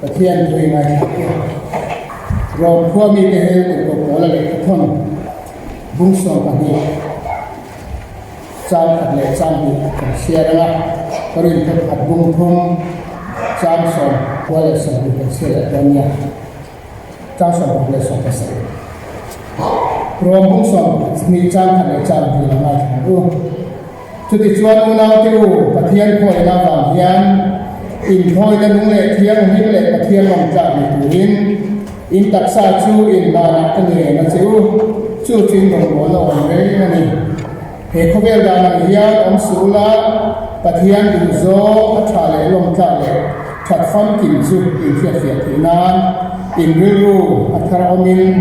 Pathian thu i ngaithla teh. Rom khua mite hel kut pawh pawl a lehkha thawn bung 12 chang khat leh chang hnih kan chhiar ang a, Korinth khat bung thum chang 10 leh 20 kan chhiar leh dawn nia. Chang 16 leh 17. Rom bung 12 chang khat leh chang hnih la ngaithla ang u. Chutichuan unaute u, Pathian khawihna avang hian inthawina nung leh thianghlim leh Pathian lawmtlak ni turin in taksa chu in hlanah ka ngen a che u, chu chu in rawngbawlna awm reng a ni. He khawvel dan ang hian awm suh ula, Pathian duhzawng a tha leh lawmtlak leh that famkim chu in hriatfiah theih nan in rilru a thar awmin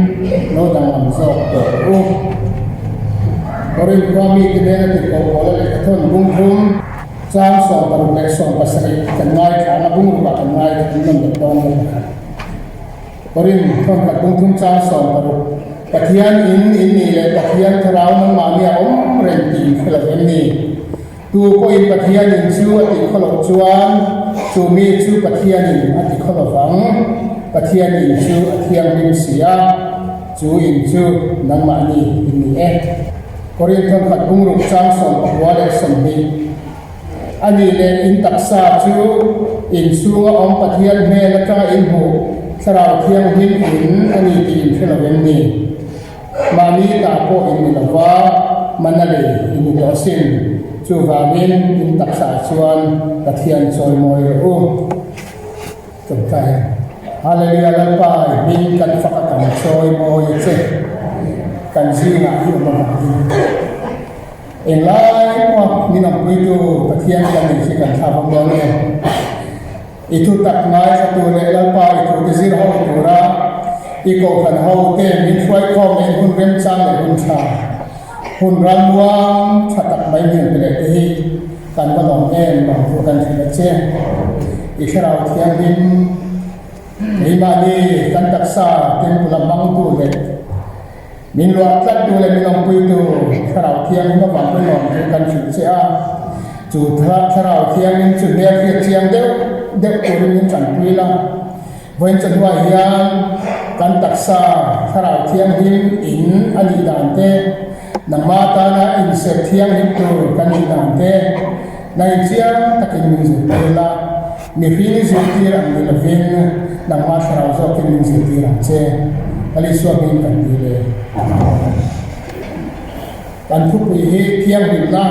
lo danglam zawk tawh u. Korin khua mite nena tirhkoh pawl a lehkha thawn bung thum chang 16 leh 17 kan ngaithla ang a, bung rukah kan ngaithla an nawn leh dawn lo pakhat. Korin thawn khat bung thum chang 16 Pathian in in nih leh Pathian thlarau nangmahni a awm reng tih in hre lo em ni? Tu pawhin Pathian in chu a tih khaw loh chuan chu mi chu Pathian in a ti khaw lo vang. Pathian in chu a thianghlim si a, chu in chu nangmahni in ni e. Korin thawnkhat bungruk chang 19 leh 20 A nih leh in taksa chu in chhunga awm Pathian hmel atanga in hmuh Thlarau Thianghlim in a ni tih in hre lo em ni? Mahni ta pawh in ni lo va, mana lei in ni tawh asin. Chuvangin in taksaah chuan Pathian chawi mawi rawh u. Tawngtai ang. Hallelujah Lalpa i hming kan fak a kan chawi mawi a che. Kan zingah hi awm avangin englai pawha min awmpuitu Pathian kan nei hi kan thlak awm dawn e. I thu tak ngaithla tur leh Lalpa i thute zir ho tura i kohhran ho te min hruaikhawm leh hun remchang leh hun tha, hun rammuang tha tak mai hmel pe leh te hi kan va lawm em lawm thu kan hrilh a che. I thlarau thianghlim keimahni kan taksa temple a hmangtu leh min luah tlattu leh min awmpuitu thlarau thianghlim avang pawn lawm thu kan hrilh che a. Chu thlarau thianghlim chu hmel hriat chiang deuh deuh turin min tanpui la. Vawiin chawhnuah hian kan taksa thlarau thianghlim in a nih dan te, nangmah tana inserh thianghlim tur kan nih dan te, nai chiang takin min zirtir la. Mihring zirtir ang ni lovin nangmah thlarau zawkin min zirtir ang che. Kalisua hming kan ti le. Amen. Kan thupui hi thianghlimna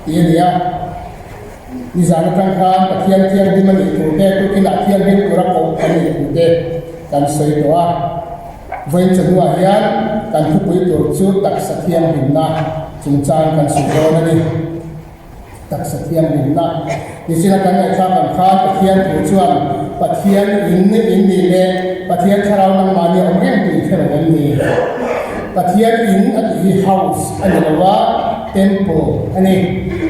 tih a ni a. Nizan atang khan Pathian thianghlim a nih tur te, tukinah thianghlim tura koh kan nih tur te kan sawi tawh a. Vawiin chawhnuah hian kan thupui tur chu taksa thianghlimna chungchang kan sawi dawn a ni. Taksa thianghlimna nichin a kan ngaihthlak ang khan Pathian thu chuan Pathian in in nih leh Pathian thlarau nangmahni a awm reng tih hre lo em ni? Pathian in a tih hi house a ni lo a, temple a ni.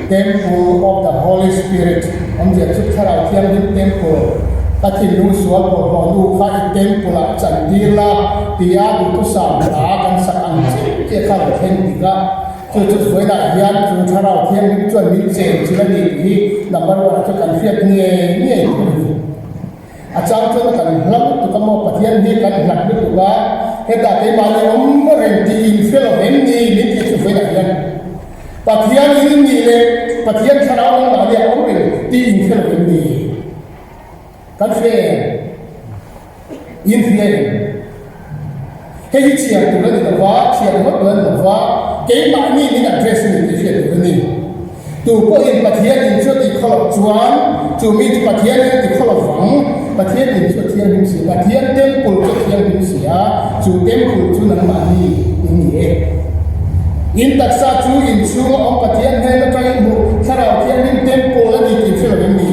Temple of the Holy Spirit awmzia chu Thlarau Thianghlim temple. Ka thinlung sual bawlhhlawh nu kha i temple ah chantir la tia duhthusam hla kan sak ang chiah chiah kha a lo thleng dik a. Chu chu vawiinah hian chu Thlarau Thianghlim chuan min chen chilh a ni tih hi number one ah chuan kan hriat ngei ngei tur a ni. A chang chuan kan hla lutuk a maw Pathian hi kan hlat lutuk a, hetah keimahni awm reng tih in hre lo em ni min tih chu vawiinah hian Pathian in nih leh Pathian Thlarau nangmahni a awm reng tih in hre lo em ni? Kan hre em? In hria em? Hei hi chhiar tur a ni lo va, chhiar ringawt tur a ni lo va, keimahni min address a ni tih hriat tur a ni. Tu pawhin Pathian in chu a tih khaw loh chuan chu mi chu Pathian in a ti khaw lo vang. Pathian in chu a thianghlim si a, Pathian temple chu a thianghlim si a, chu temple chu nangmahni in ni e. In taksa chu inchhunga awm Pathian hnen atangin hmuh Thlarau Thianghlim temple a ni tih hre lo em ni?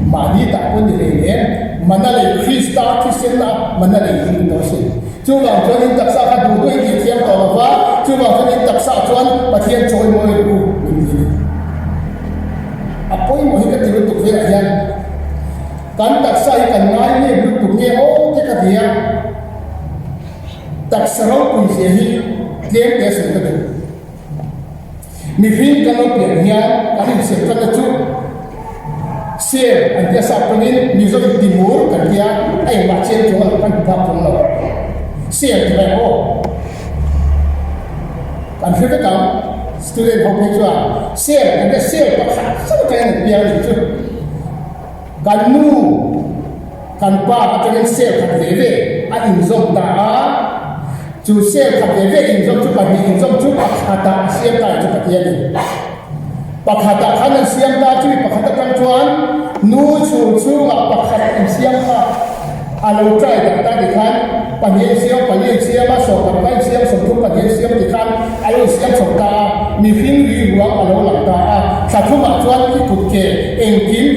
Mahni tak pawh ni hlei nen, mana lei Krista thisen a mana lei in ni tawh a sin. Chuvang chuan in taksa kha duh duh in tih thiam tawh lo va, chuvang chuan in taksa chuan Pathian chawi mawi rawh u min ti a ni. A pawimawh hi ka ti lutuk velah hian kan taksa hi kan ngai nep lutuk nge aw te ka ti a, taksa ropui zia hi tlem te a sawi ka duh. Mihring kan lo pian hian kan insiam tlatna chu ser an tia sap tawngin Mizo in timur kan. phak chung lo. Cell ti mai aw. Kan hre vek ang, student ho phei chuan cell kan hria cell pakhat chauh atangin an piang a nih chu. Kan nu, kan pa atangin cell khat ve ve a inzawm ta a, chu cell khat ve ve inzawm chu pahnih inzawm chu pakhatah a siam ta chu Pathian in. Pakhatah khan an siam ta, chumi pakhat atang chuan nu chhul chhungah pakhat insiam kha a lo try tak ta tikhan pahnih a insiam, pali a insiam a, sawmkhat a insiam, 30 pahnih a insiam tikhan a lo insiam chho ta a, mihring ri ruang a lo lang ta a, thla thumah chuan i kut ke engkim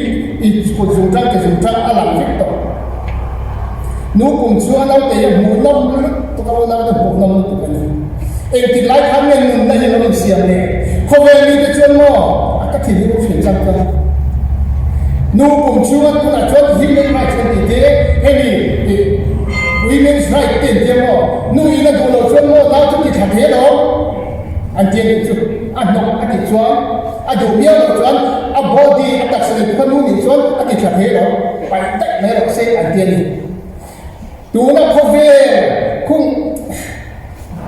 i kut zungtang ke zungtang a lang vek tawh. Nu kum chu a naute hi a hmuhnawm lutuk a, unaute hmuhnawm lutuk a ni. Engtik lai khan nge nunna hi lo insiam le? Khawvel mite chuan maw a ka thin hi u thin chang chuan nu kum chhunga tunah chuan human rights an tih te, hemi ih women's right te an tia maw? Nu in a duh loh chuan maw nau chu ti thla thei alawm an tia nih chu a hnawk a tih chuan a duh miau loh chuan a body a taksa nei tukha nu nih chuan a ti thla thei alawm paih daih mai rawh se an tia ni. Tuna khawvel khung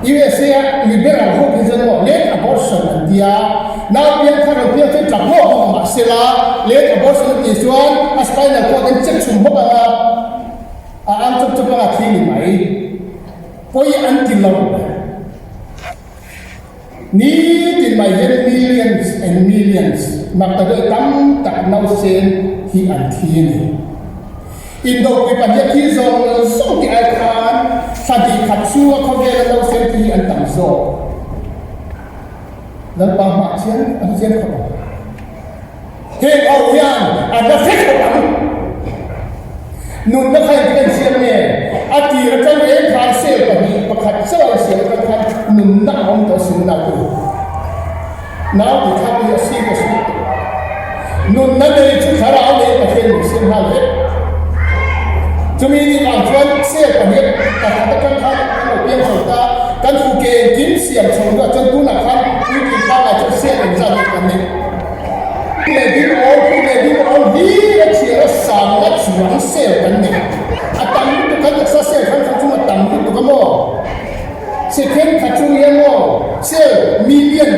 USA a liberal ho phei chuan maw late abortion an ti a, nau piang kha rawn piang chuan tlak hlawk hlawk mah se la, late abortion an tih chuan a spinal cord an check chhum bawk ang a, a ang chawp chawp anga thi ni mai. Pawi an ti lo. Nitin mai hian millions and millions maktaduai tam tak nausen hi an thi a ni. Indopui pahnih a thi zawng zawng tih ai khan thla hnih khat chhunga khawvela nausen thi hi an tam zawk. Lalpa hmah chian an chian khawp ang. Heng ho hian an la hre khawp ang. Nunna kha engtin an siam nge? A tir atang reng khan cell pahnih pakhat chauh an siam atang khan nunna a awm tawh sin nau nau ti thlak hi a serious lutuk. Nunna nei chu thlarau nei Pathian min siam nghal vek. Chumi ni vang chuan cell pahnih pakhat atang khan an lo piang chho ta. Kan fu ke engkim siam chho hnuah chuan tunah khan puitling pangngai chuan cell engzat nge kan neih? Leh ding awl thu leh ding awl hlir a chhiar a sang a chuang sel kan nei. A tam lutuk kan taksa sel hrang hrang chung a tam lutuk a maw? Second kha chung hian maw sel million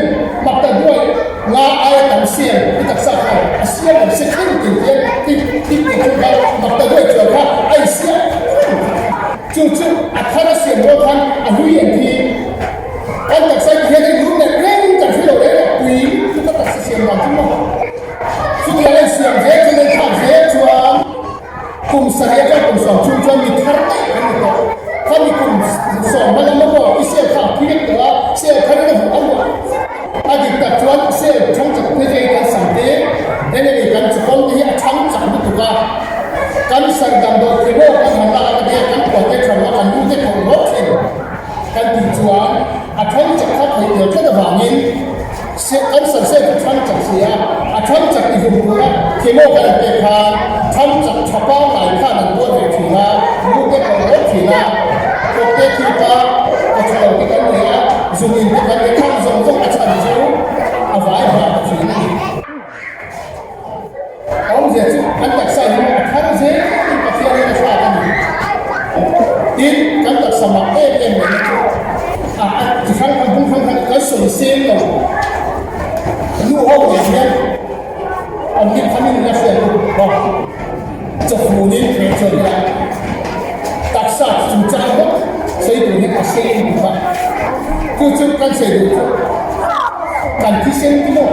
makta duai nga aia tam sel i taksa khan a siam ang second tin hian tik tik ti chung kha makta duai chuan kha a insiam reng. Chu chu a thar a siam rual khan a hlui ang khi. Kan taksa hi hian in lung leh reng kan hre lo reng a, pui chu ka taksa siam dan chu maw? Chutiang en siam zel chuan en thlak zel chuan kum sarih atang kum sawm chhung chuan mi thar daih an ni tawh. Khami kum sawm hma lam maw i sel kha a phi vek tawh a, sel thar in a vuah a luah vek. A dik tak chuan sel thang chak phei chu hei kan sam te, enemy kan chukawng te hi a thang chak lutuk a, kan sar damdawi chemo kan han lak a ka tia kan puan te tha lo a kan lu te khawrh hlawk thin. Kan tih chuan a thang chak kha theih tel tlat avangin kan sarsel chu thang chak si a, a thang chak ti hlum tura chemo kan an pek khan thang chak tha pangngai khan an tuar ve thin a, lu te pawh rawt thin a, kawp te thip a, kaw tha lo te kan nei a, zun in te kan nei khang zawng zawng a chhan chu a vai vang ta thin a ni. Awmzia chu kan taksa hi a thar zel in Pathian in a thlak a ni. Tin, kan taksa mak em em mai na chu a a chi hrang hrang bung hrang hrang kan sawi seng lo. Nu ho nen hian awm hlim tham in la hriat u bawk. Chawfun in theh chuan ila taksa chungchang bawk sawi tur hian a seng duh a. Chu chu kan sawi duh chu kan thisen ti maw?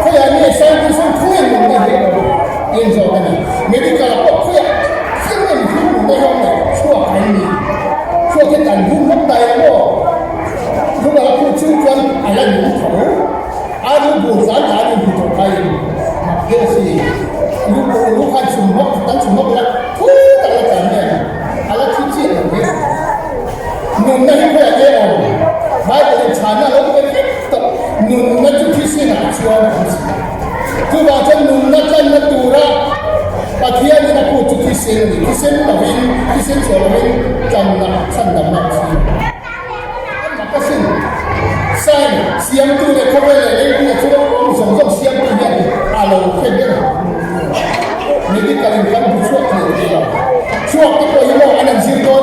Khawiah nge scientist ho khawiah nunna hi a awm en zawk a ni. Medical ah pawh khawiah thil nge mihring nunna hi a awm leh chhuak an ni. Chhuak hi kan hung ngawt ta em aw? Lung a la khuh chung chuan a la nung tho. A lu bur zan zan in hmu tawh kha in mak deuh a si. Lu bur lu khan chhum hawk kan chhum hawk ila thui tak la tlan mai ang. A la thi chiah lo ve. Nunna hi khawiah nge awm? Bible in chhanna a lo pe vek tawh. Nunna chu thisenah chuan a awm si. Chuvang chuan nunna tlanna tura Pathianin a phut chu thisen a ni. Thisen lovin, thisen chhuah lovin tlanna chhandamna a awm si. An mak asin. Sign siamtu leh khawvel leh leilung a chu awm zawng zawng siamtu hian a lo hre ber. Medical in kan hmu chhuak thei thei lo. Chhuak te pawh hi maw an han zir dawn.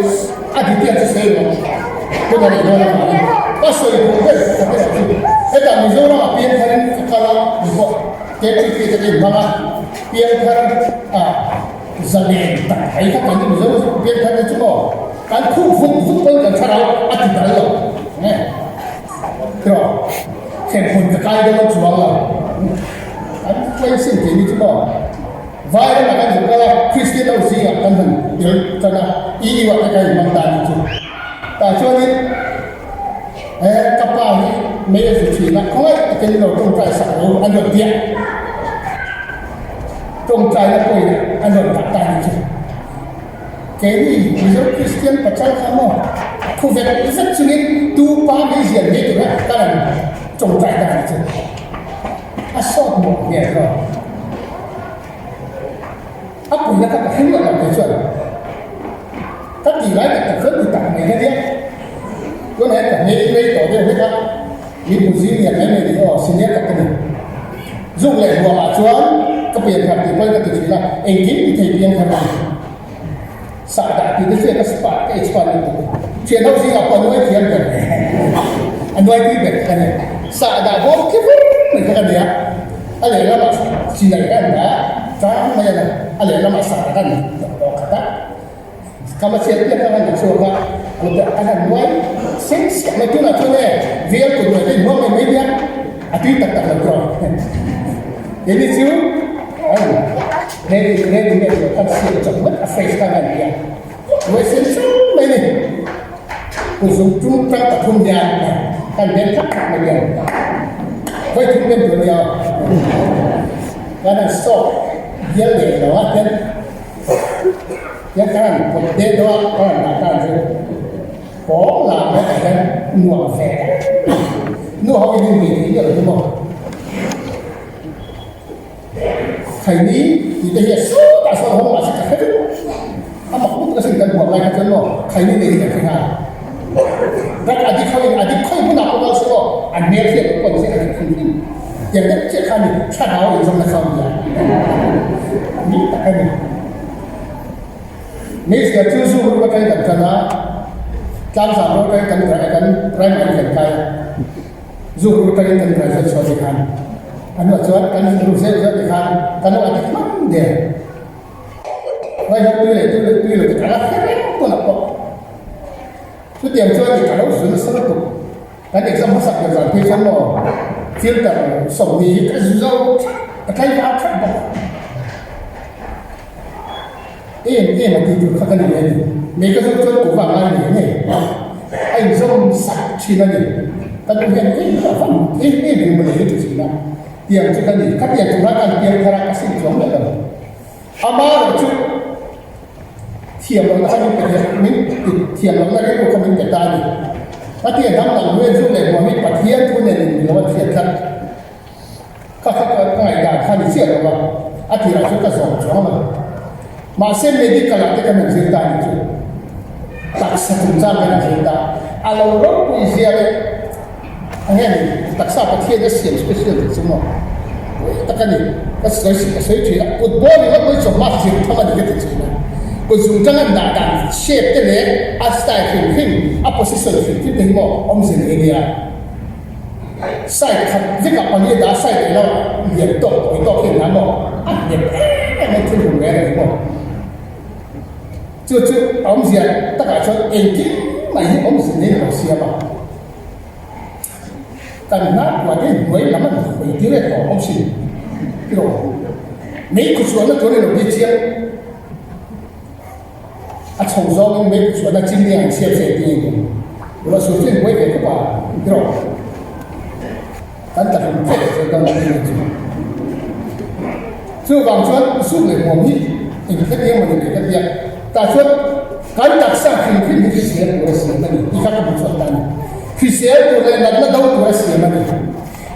A detail chu sawi lo hun a nih dawn avangin ka sawi duh ber pakhat erawh chu hetah Mizoram ah piangthar in ka kal a ni pawh KTP te ka inhmang a, piangthar ah zalen tak mai kha kan ni Mizo piangthar te chu maw kan khuh vut vut pawn kan thlarau a ti dal lo nge tiraw hremhmun ka kai dawn chuang lo kan question tih ni chu maw. Vai ramah kan zuk kal a, Kristian ho zingah kan han tel tan a, EU ah te kan inhmang ta anih chu. Tah chuanin he ka pa hi mei a zu thin a, khawngaih takin lo tawngtai sak lo an rawn biak. Tawngtaina pawhin an rawn dah ta anih chu. Keini Mizo Kristian pachal kha maw thu vek vek chungin tu pa mei zian ngei tura kan han tawngtai ta anih chu. A sawt mawh hmel hlawm. A puina kha ka hre miah lo kei chuan ka tih lai tak tak chuan ti tak mai ka nia. Tunah hian ka hmel rei tawh deuh hlek a, min hmu zing lian mai mai ni aw, senior tak ka ni. Zuk leh huamah chuan ka pian thar tih pawhin ka ti thin a, engkim ti thei piang thar ka ni. Sahdah tih te chu ka spa ka expert lutuk. Thian ho zingah pawh a nuai thiam ber a nuai tui ber ka nia. Sahdah bawm khi vur mai kha ka nia. A lehlamah silai ka an dah tang mai a na. A lehlamah sahdah ka an tawh khat a. Kama chhiat piak kha kan chhuak a, kut ah kan han nuai seng siah mai. Tunah chuan e vel kut nuai te inhuam mai mai nia. A tui tak tak lo tawh. Keini chu Ready ready made lo khan siam chawp ngawt a fresh khan a nia. Ruai sen sung mai ni. Kuzung tum tang pathum hian kan den thak thak mai hian. Vawi thum den tur nia. Kan han sawk bial leh lo a hian hian kan han pawt det deuh a kan han dah tan chu pawng lah mai tah hian nuam ve nu ho in in tih theih miah lo chu maw. Khaini tih te hi a sawtah sawn hawng mahse ka hre vek a mak lutuk asin kan huam lai kha chuan maw khaini nei hi kan hre nghal drug addict ho in addict khawi hmunah pawh kal se aw an hmel hriat loh pawh ni se addict hrim hrim tiang deuh chiah kha ni thlarau inzawmna kha awm nia ni tak a ni. Hmeichhia chu zu ruk atangin kan tan a, tlangzam ro atangin kan kan primary kan kai a. Zu ru atangin kan graduate chhuah ti khan a hnuah chuan kan ru zeuh zeuh ti khan kan lo adik hman der. Vaihlo tui leh tui leh tui lo te ka la hre reng tunah pawh. Chutiang chuan i ka lo zu nasa lutuk. Kan exam hmasak ber zan phei chuan maw filter 20 hi ka zu zo thak ka tlai var thak bawk. Em em a tih tur kha ka ni a ni. Mei ka zawk chuan kuhva ngai ngei ngei a inzawm sak thin a ni. Ka nu hian em em a van em em hi mawle hi ti thin a. Tiang chu ka ni. Ka pian tura kan piang thar a ka sim chuang leh lo. Amaherawh chu thiam lohna kha min pe thei min ti thiam lohna rilru kha min pe ta a ni. Ka tiang dang dang hnuaiah zuk leh hmuam hi Pathian thu nen in milo a thiat tlat. Ka kha ka ngaihdan kha ni chiah lo va, a tirah chuan ka zawm chuang lo. Mahse medical ah te kan han zir ta ni chu taksa chungchang kan han zir ta. A lo ropui zia leh a nge ni taksa Pathian a siam special tih chu maw pui tak a ni. Ka sawi ka sawi thin a, kut bawr ringawt mai chawhma zir tham a ni ka ti thin a. Kut zungtang an dah dan shape te leh a style hrim hrim, a position hrim hrim te hi maw awmze nei a nia. Side khat vekah pali a dah a, side leh lamah lian tawk tawi tawk hian dah maw? A nghet em em a thil hmu reng a ni maw? Chu chu a awmzia takah chuan engkim mai hi awmzia nei a lo siam a. Kan hnakua te hnuai lam an hawi tir e tawh awm sin tiraw? Mei khuchhuahna tur a ni lo bik chiang. A chho zawngin mei khuchhuahna chimney an siam se tih a intum. Ruah sur chu in buai ve khawp a, tiraw? Kan tla hlum tep zel dawn a ni chu. Chuvang chuan zuk leh hmuam hi engkhat eng emaw ni ve ka tia. Tah chuan kan taksa hrim hrim hi hrisel tur a siam a ni tih kha ka hmu chhuak ta a ni. Hrisel tur leh natna do tur a siam a ni.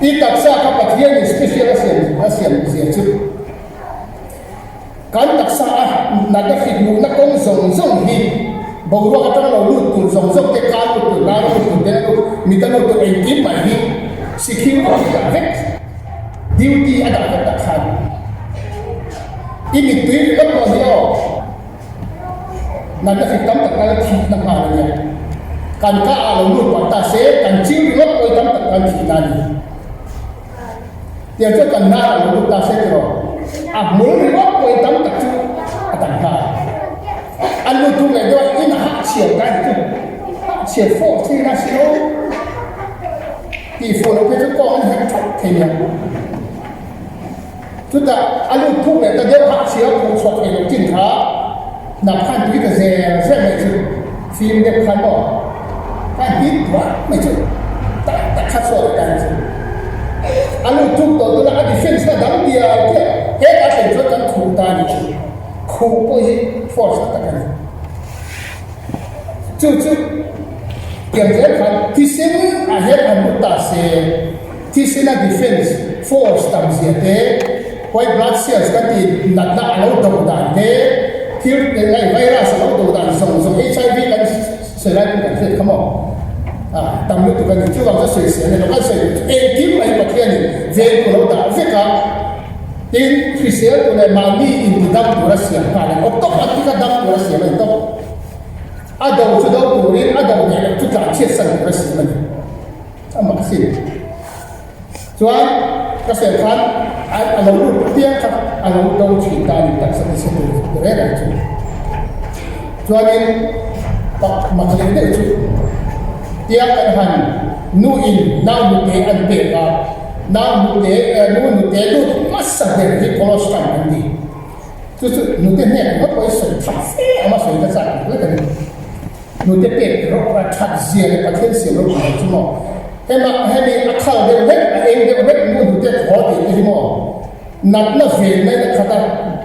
I taksa kha Pathianin special a siam a siam zia chu. Kan taksa a natna hrik luhna kawng zawng zawng hi boruak atanga lo lut tur zawng zawng te, kar lut tur, nar lut tur, beng lut, mit a lut tur engkim mai hi security dah vek, duty a dah vek tak khan i mittui ringawt pawh hi aw. Natna hrik tam tak tan thihna nghal a nia. Kan ka ah lo lut pah ta se, kan ching ringawt pawi tam tak tan thihna a ni. Tiang chuan kan hnar ah lo lut ta se tiraw, a hmul ringawt pawi tam tak chu a dang nghal. A lut tum leh deuh a, in a hahchhiar ta ni chu. Hahchhiar fawh thin a si lo. Tihfuh loh phei chu kawng an herh that thei nia. Chutah a lut thuk leh ta deuh hahchhia phuh chhuah thei loh chin kha hnap khan tui ta zel zel mai chu fim deuh khan maw khan hit tuah mai chu tak tak kha chhuah leh ta ni chu. A lut thuk tawh tuna a defense kha dang dial dial hetah thlen chuan kan khuh ta ni chu. Khuh pawh hi force na tak a ni. Chu chu tiang zel khan thisen ah hian an lut ta se, thisena defence force tam zia te, white blood cells kan tih natna a lo do dan te, thil hei virus a lo do dan zawng zawng HIV kan sawi lai pawh kan hriat kha maw? Ah tam lutuk a ni. Chuvang chu sawisel a ni lo. Kan sawi duh chu engkim mai Pathianin vengtu a lo dah vek a. Tin, hrisel tur leh mahni intidam tura siam nghal a ni. Aw tawp a tika dam tura siam a ni tawp. A do chu do turin a do leh loh chu tlanchhiatsan tura siam a ni. A mak sin. Chuan ka sawi khan a lo lut piang kha a lo do thin ta a ni taksa nise tur reng ang chu. Chuanin pak mak leh deuh chu tiang kan han nuin nau nute an pek a. Nau nute, nu nute lut hmasa ber hi colostrum an ti. Chu chu nute hnek ringawt pawh hi sawi tha fe ang a sawi ka chak ringawt a ni. Nute pek rawh a that zia leh Pathian siam ropui lo chu maw. Hema hemi a khal deuh hlek, a eng deuh hlek nu nute thaw tih te hi maw. Natna venna in a khat a,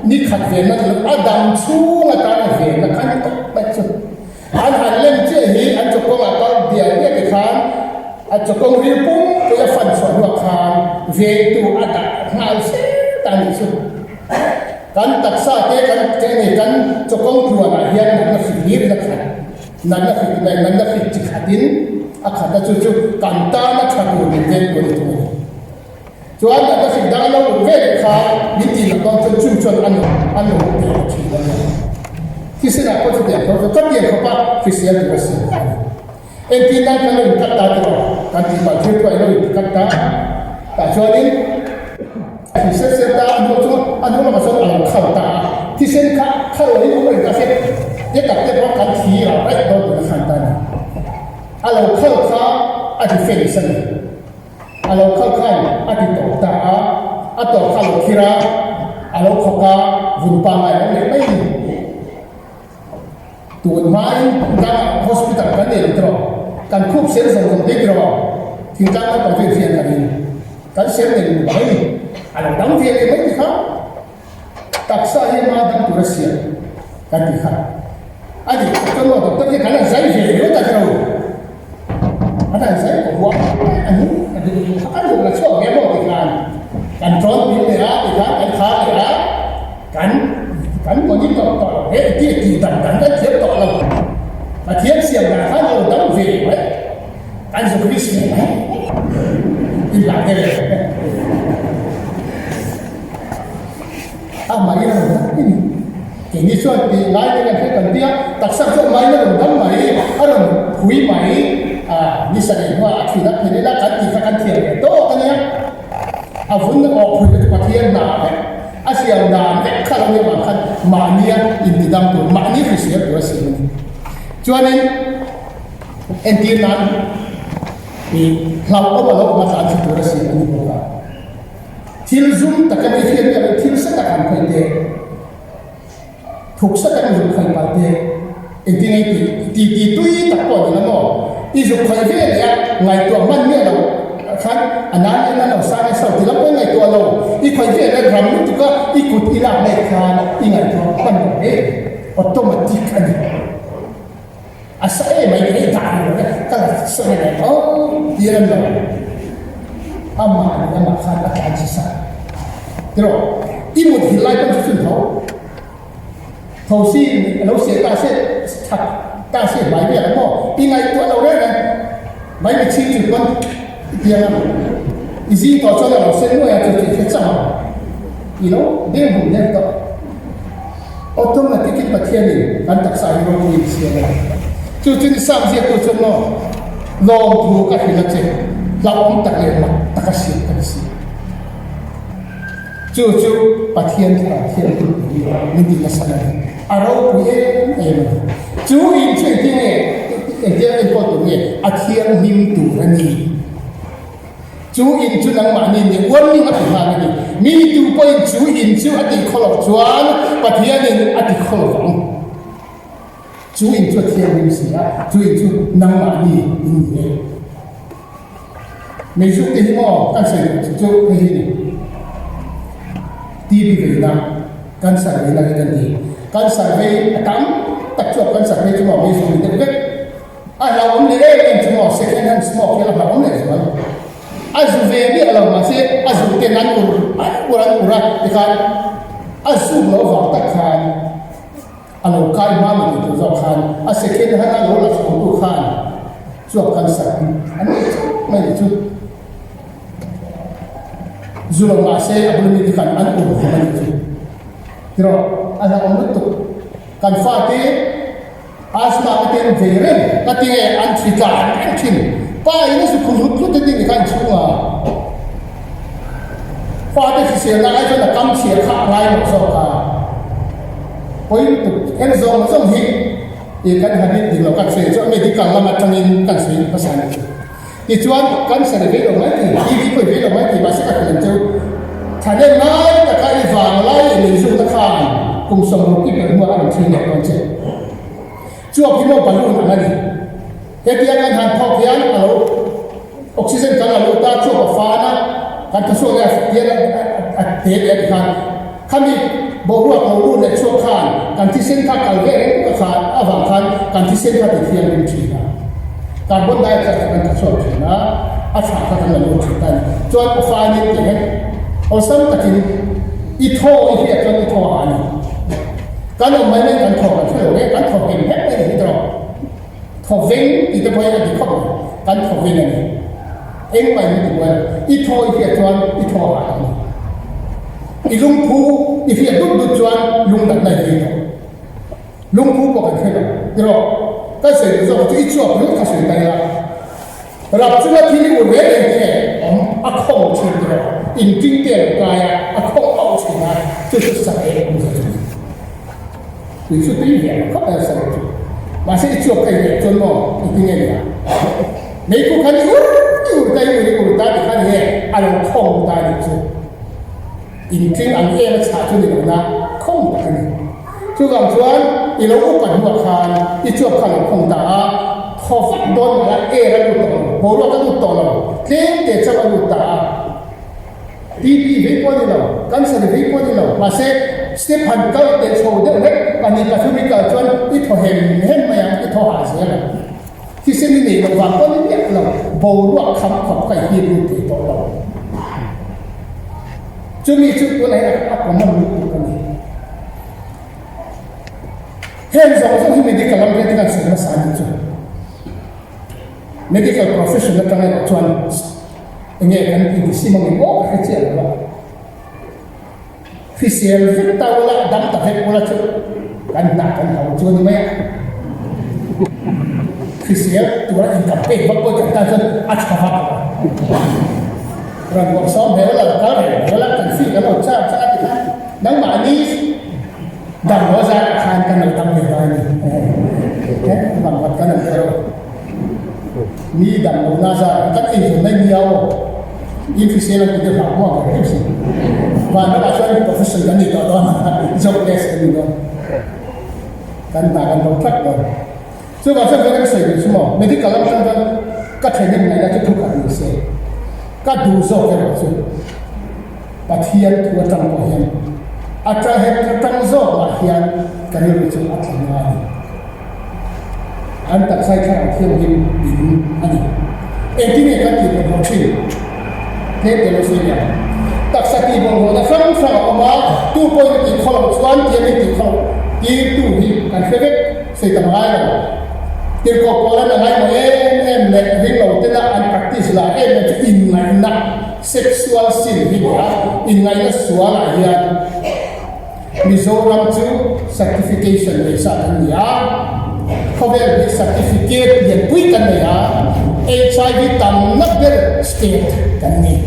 ni khat venna ni lo, a dam chhung atana venna kha ni tawp mai chu. An han lem chiah hi an chawkawng ah kal dial dial ti khan a chawkawng ril pumpui a fan chhuah hnuah khan vengtu a dah nghal zel ta a nih chu. Kan taksa te kan che nei kan chawkawng tluan ah hian natna hrik hlir in a khat. Natna hrik leh natna hrik chi khat in a khat a chu chu kan tana tha tur min vengtu a ni thung a ni. Chuan natna hrik dang a lo luh ve leh kha min tih loh dawn chuan chu chuan a lo a lo teh ta thin a nia. Thisen ah pawh chutiang tho chu ka pian khawp a hrisel tur a siam kha a ni. Engtin nan kan lo inkat ta tiraw kan tih palh thil pawh a lo inkat ta tah chuanin a hrisel sel ta a hnu chu a hnu lamah chuan a lo khal ta a, thisen kha khal loin awm reng ta se te tak te pawh kan thi rah raih dawn tih a khan ta a ni. A lo khal kha a defense a ni. A lo khal khan a ti tawp ta a, a tawp kha a lo thlir a, a lo khawk a, vun pangngai lo leh mai a ni. Tun hmain dangah hospital kan nei lo tiraw, kan khup sen zawng zawng te tiraw, thingtlang naupang chu infiam kan in, kan sen nei lo mai a ni. A lo dam ve leh mai ti kha taksa hi ama dam tur a siam kan ti kha a ni. Chuan maw doctor hi kan han zai ve ringawt a tiraw. A dan zai ko huam a ni a duh duh kha kan duh la chhuak ve maw ti khan kan tawn pil leh a ti khan kan khar leh a kan kan monitor tawh lo he ti ti dam dan kan thiam tawh lo Pathian siam dan khan lo dam ve mai kan zuk risk ve mai in lah te leh A mai a rawn dam mai ni. Keini chuan tih ngai te kan hre kan tia, taksa chu a mai a rawn dam mai, a rawn phui mai, a ni sarih hnuah a thin a phen ila kan tih kha kan thiam ve tawk a nia. A vun awk phui te chu Pathian hna vek, a siam dan vek kha lo nia vang khan mahnia intidam tur, mahni hrisel tur a siam a ni. Chuanin entir nan ih hlauhawm a lo awm a tlan thla tur a siam a ni bawk a. Thil zum tak emaw i hriat miah loh thil sa tak han khawih teh, thuk sa tak emaw zuk khawih palh teh, engtin nge i tih? Ti ti tui tak pawh a ni lo maw? I zuk khawih ve leh a, ngaihtuah hman miah lo khan a nan leh nan lo sang nasa lo ti lam pawh i ngaihtuah lo. I khawih ve leh ram lutuk a i kut i lak leh khan i ngaihtuah hman lo hle, automatic a ni. A sa em mai thei dah lo e, ka la sa reng ang aw ti rem lo. Amah leh amah khan a tlan chi sa. Tiraw, i mut hil lai pawn chu chhun tho. Tho si a lo seh ta se, that ta se hmai vel ang maw? I ngaihtuah lo reng reng. Mai mi chhing chu pawn i piang a, i zing tawh chuan a lo sen nuai a, chu chu i hre chang ang. I lo deng hum deuh tawh. Automatic in Pathianin kan taksa hi ropui in siam a ni. Chu chu ni sang ziaktu chuan maw lawmthu ka hrilh a che, hlauhawm tak leh mak taka siam ka ni si. Chu chu Pathian Thlarau Thianghlim hi min ti nasa a ni. A ropui em em a ni. Chu in chu engtin nge, engtia enkawl tur nge? A thianghlim tur a ni. Chu in chu nangmahni nih warning a ti nghal a ni. Mi tu pawhin chu in chu a tih khaw loh chuan Pathianin a ti khaw lo vang. Chu in chu a thianghlim si a, chu in chu nangmahni in ni e. Meizuk te hi maw kan sawi duh chu chu hei hi ni. TB veina, cancer veina hi kan ti. Cancer vei a tam tak chu a cancer vei chu maw meizuk ni deuh vek. A hlauhawm leh em em chu maw second hand smoke hi a la hlauhawm leh zual. A zu ve miah lo mahse a zu ten an ur an ur an ur a tikhan a zuk loh vang tak khan a lo kai hma mai tih tur zawk khan a second hand a lo la chho tu khan chuak cancer an nei chauh mai nih chu. Zu lo mahse a bul mi te khan an ur hlawm a nih chu. Tiraw a hlauhawm lutuk kan fate. Asthma ka ti an vei reng ka ti nge an thli tla an reng thin. Pa in a su khum hlut hlut a ti kha inchhung a. Fate hriselna ai chuan a kam chhia kha a ngai lo zawk a. Pawi lutuk heng zawng zawng hi i kan habit dik lo kan sawi chu a medical lam atangin kan sawi hmasa a ni chu. Tichuan cancer i vei lo mai thei, TB pawh i vei lo mai thei mahse ka hrilh ang cheu. Thahnem ngai taka i vang lai i meizukna khan kum 60 i pelh hnuah a rawn thleng leh dawn che. Chuak hi maw balloon ang a ni. Hetia kan han thawk hian a lo oxygen kan la lut a, chuak a fan a, kan tha chhuak leh a hian a te leh a ti khan khami boruak lo lut leh chhuak khan kan thisen kha kal ve reng ka khan avang khan kan thisen kha ti thianghlim thin a. Carbon dioxide kha kan tha chhuak thin a, a tha kha kan la lut thin ta a ni. Chuan a fanin tih hian awlsam takin i thaw i hriat chuan i thaw a ni. Kan awm mai mai kan thaw kan hre lo reng, kan thaw hem hem mai a ni hi tawh. Thaw veng tih te pawh hi a ti khawp mai, kan thaw veng a ni. Engmah in ti buai lo, i thaw i hriat chuan i thaw a hah a ni. I lungphu i hriat dut dut chuan lungdatna i vei tawh. Lungphu pawh kan hre lo tiraw? Kan sawi duh zawk chu i chuak ringawt kha sawi ta ila. Rap chunga thil i ur reng reng te nge awm a khawng thin tiraw? Inting te a lo kai a, a khawng auh thin a, chu chu sareh awm zia chu a ni. Tui chu tui ve ang khawp mai a sareh chu. Mahse i chuak ka i leh chuan maw engtin nge nia? Meikhu khan i ur i ur ta i ur i ur ta ti khan nge a lo khawng ta nih chu. Intling ang em a chhah chu ni lo na khawng tak a ni. Chuvang chuan i lo upat hnuah khan i chuak kha lo khawng ta a, thaw vak dawn mah la air a lut tawh lo, boruak a lut tawh lo, tlem te chauh a lut ta a. TB vei pawh a ni lo, cancer vei pawh a ni lo, mahse step han kal teh chho deuh hlek pahnih pathum i kal chuan i thaw hem hem mai ang, i thaw hah zel ang. Thisen i neih loh vang pawh ni miah lo, boruak kham khawp kha i hip lut thei tawh lo. Chumi chu tunah hian a common lutuk a ni. Heng zawng zawng hi medical lam riat hian sawi hmasa a nih chu. Medical profession atang erawh chuan enge kan intisim ang em aw ka hre chiah lo a. Hrisel vek ta ula, dam ta vek ula chu kan hna kan hau chu a ni mai a. Hrisel tura in campaign vak pawh kan tan chuan a tha vak lo. Rawn bawk sawm ve ula, lo kal reng reng ula, kan fee kan lo charge a ti khan nangmahni dam lo zarah khan kan lo dam ve ta a ni. Bang vat kan awm deuh. Mi dam lo na zar kan ei zawn mai nia aw. In hrisel an ti deuh hlauh muang ber deuh si. Van ramah chuan profession kan nei tawh dawn a, jobless kan ni dawn. Kan hna kan bo tlat dawn. Chuvang chuan kan sawi duh chu maw, medical lam atang chuan ka thahnem ngaihna chu thu khat ni se. Ka duh zawk erawh chu Pathian thu atang pawh hian a tang zawk ah hian ka rilru chu a tla ngai a ni. An taksa hi thlarau thianghlim in a ni. Engtin nge kan tih bawlhhlawh thin? Tlem te lo sawi leh ang. Taksa tih bawlhhlawhna hrang hrang a awm a, tu pawhin a tih khaw loh chuan tiam in tih khaw loh tirtu hi kan hre vek, sawi tam ngai lo. Tirhkoh pawl an a ngaimawh em em leh ring lo tena an practice lah em em chu inngaihna, sexual sin hi ni a, inngaihna sualah hian Mizoram chu. Certification nei sa kan ni a, khawvel hi certificate lianpui kan nei a, HIV tamna ber state kan ni.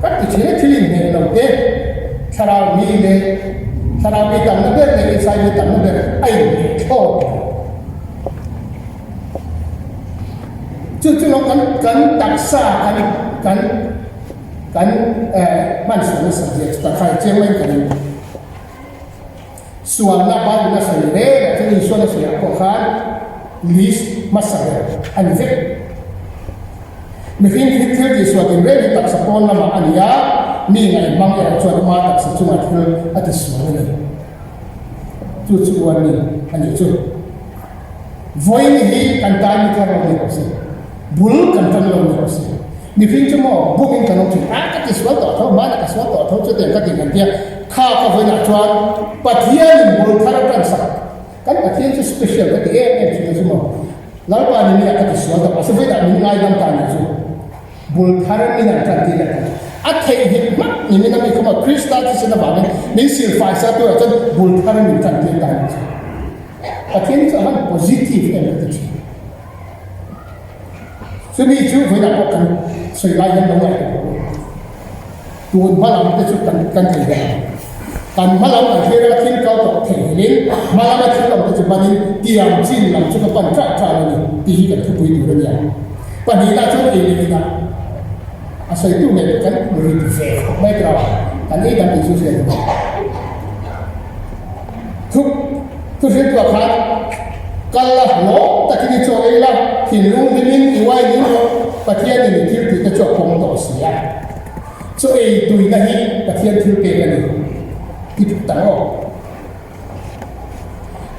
Kan ti thin a, thil inhmeh lo te, thlarau mi leh thlarau mi tamna ber leh HIV tamna ber a inhmeh thlawt lo. Chu chu lo kan kan taksa kan kan kan hman sual nasa zia chu kan khai chiang mai kan in sualna Bible a sawi reng ah chuan Isuan a sawi ah pawh khan list hmasa ber a ni vek. Mihring hi thil tihsual tin reng hi taksa pawn lamah a ni a, mi ngaihmang erawh chuan ama taksa chungah thil a tisual a ni. Chu chu warning a nih chu. Vawiin hi kan tan ni thar lo ni rawh se, bul kan tan lo ni rawh se. Mihring chu maw bumin kan awm thin, a ka ti sual tawh tho, hmanah ka sual tawh tho chutiang ka ti kan tia, kha ka vawiinah chuan Pathianin bul thar a tan sak. Kan Pathian chu special ka ti em em thin a chu maw, Lalpa ni minah ka ti sual tawh mahse vawiinah min ngaidam ta nih chu. Bul thar min an tan tir leh ta. A theihnghilh hmak ni min a mi khawma Krista thisen avangin min silfai sa turah chuan bul thar min tan tir ta nih chu. Pathian chu a han positive em ka ti thin. Chumi chu vawiinah pawh kan sawi lai hian lo ngaihtuah rawh u. Tun hma lam te chu kan kan thei ve ang. Kan hma lam kan thlir a thil kal tawh theihnghilhin hma lama thil awm te chu panin tiang chin lam chu ka pan ṭah ṭah a ni tih hi kan thupui tur a ni ang. Pahnihna chuan ei leh inah a sawitu ngei pawh kan rit ve khawp mai tawh a, kan ei dang tih chu hriat a ni. Thu thuhriltuah khan kal la, lawm takin i chaw ei la, thinlung hlimin i uai ning rawh, Pathianin i thil tih te chu a pawm tawh si a. Chaw ei tuina hi Pathian thil pek a ni ti phut ang aw.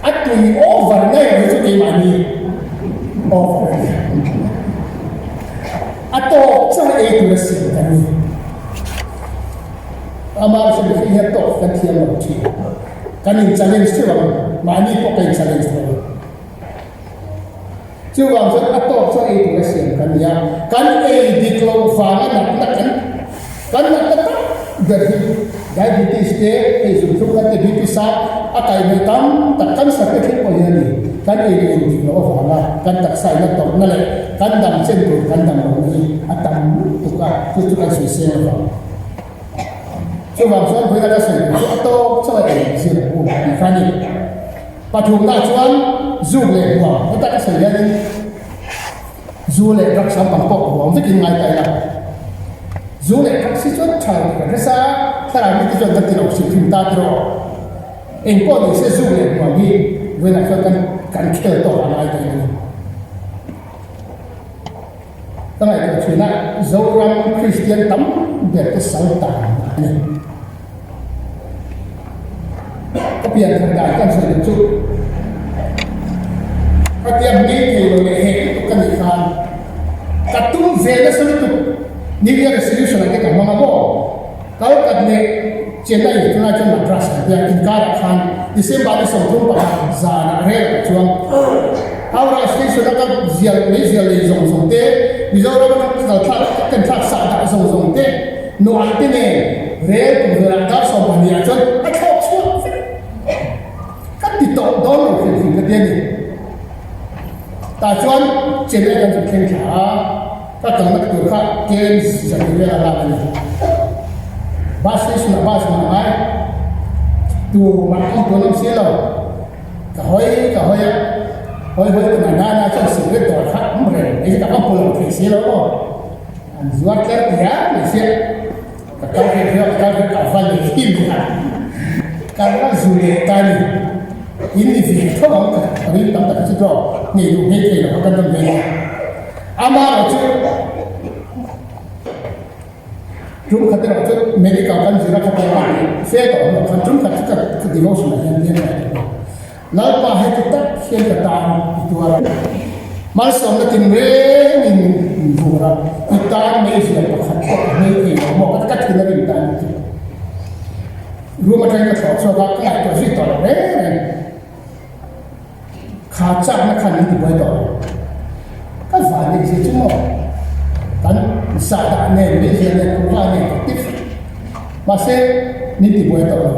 A tui over na erawh hi chu keimahni over a ni. A tawp chang ei tur a siam kan ni. Amah hrim hrim hian tawk kan thiam lo thin. Kan in challenge theuh ang, mahni pawh ka in challenge lo. Chuvang chuan a tawk chuan ei tur a siam kan ni a, kan ei dik loh vanga natna kan kan natna tak ber hi diabetes te, hei zumthlum kan te, BP sang a kaihhnawih tam tak cancer te thleng pawh hi a ni. Kan ei leh in dik loh avanga kan taksa in a tawrhna leh kan dam chen tur kan dam lohna hi a tam lutuk a, chu chu kan sawi seng lovang. Chuvang chuan vawiin ka sawi tur chu a tawk chauh a ei zir ang u tih kha a ni. Pathumna chuan zuk leh huam heta ka sawi hianin zu leh drugs lampang pawh huam vekin ngai ta ila. Zu leh drugs hi chuan tha lo tih kan hre sa a, thlarau mite chuan kan ti lo hrim hrim ta tiraw. Engpawh ni se zuk leh huam hi vawiinah chuan kan kan khel tawk a ngai ta ila a ni. Ka ngaihtuah thin a, Zoram Kristian tam ber te sal tan a ni. Ka pian thar dan kan sawi duh chu ka tiam ngei thei lo leh heh lutuk ka nih khan ka tum ve nasa lutuk New Year resolution ah te ka hmang a maw? Kalkat leh Chennai tunlai chuan Madras kan tia inkarah khan December ni 31 zanah rel ah chuan Howrah station a ka zial meizial lei zawng zawng te, Mizoram atang ka kal thlak ka ken thlak sah dah zawng zawng te, nuai te nen rel tukverh ah dar 12 ah chuan a thlawk chhuak vek. Ka ti tawh dawn lo hrim hrim ka ti a ni. Tah chuan Chennai kan chu thleng thla a. Ka kalna tur kha KM zahnih vel a lak a ni. Bus station ah bus mah ngai tumah awm tur an awm si lo. Ka hawi ka hawi a, hawi hawi ka na na chuan cigarette dawr kha awm reng mai hi ka va hmu lo thei si lo aw. An zuar tler diam mai sia. Ka kal ve viau, ka kal ve ka va leh hi mai a. Ka va zu leh ta a ni. In ni ve tho ang ka ring tam tak hi chu tawh nghei duh nghei thei lo kha kan rawn vei a. Amaherawh chu tum khat erawh chu medical kan zir a kha pawh a fe tawh hnuah khan tum khat chu ka ka devotion ah hian biak ngai tawh lo. Lalpa heti tak hian ka tan i tuar a, malsawmna tinreng in min vur a, i tan meizial pakhat pawh ka hmei thei lo maw ka ka thin a rim ta a ni chu. Room atangin ka thlawh chhuak a, ka ngaihtuah zui tawh lo reng reng. Kha chakna khan min tibuai tawh lo. Ka van neih zia chu maw? Kan sahdah nen, meizial nen, kuhva nen ka ti fek. Mahse, min tibuai tawh lo.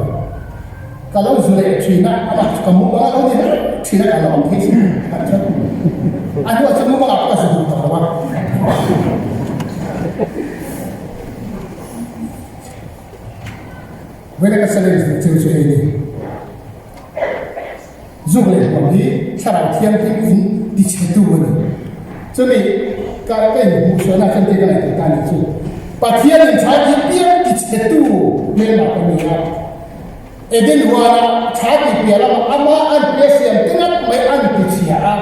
Ka lo zu leh thin a, amah chu ka mumang a lo ni reng thin a, ka lo awm thei sin a ti chuan a hnuah chuan mumangah pawh ka zu duh tawh lo a. Vawiin ka challenge duh cheu chu hei ni. Zuk leh huam hi thlarau thianghlim in tichhetu a ni. Chumi ka ka inhmuh sualna chuan kei ka ngaihtuah ta nih chu. Pathian in tha tih piang tichhetu hmelmah ka ni a. Eden huanah tha tih piah lamah ama an pia siam te ngat mai an tichhia a.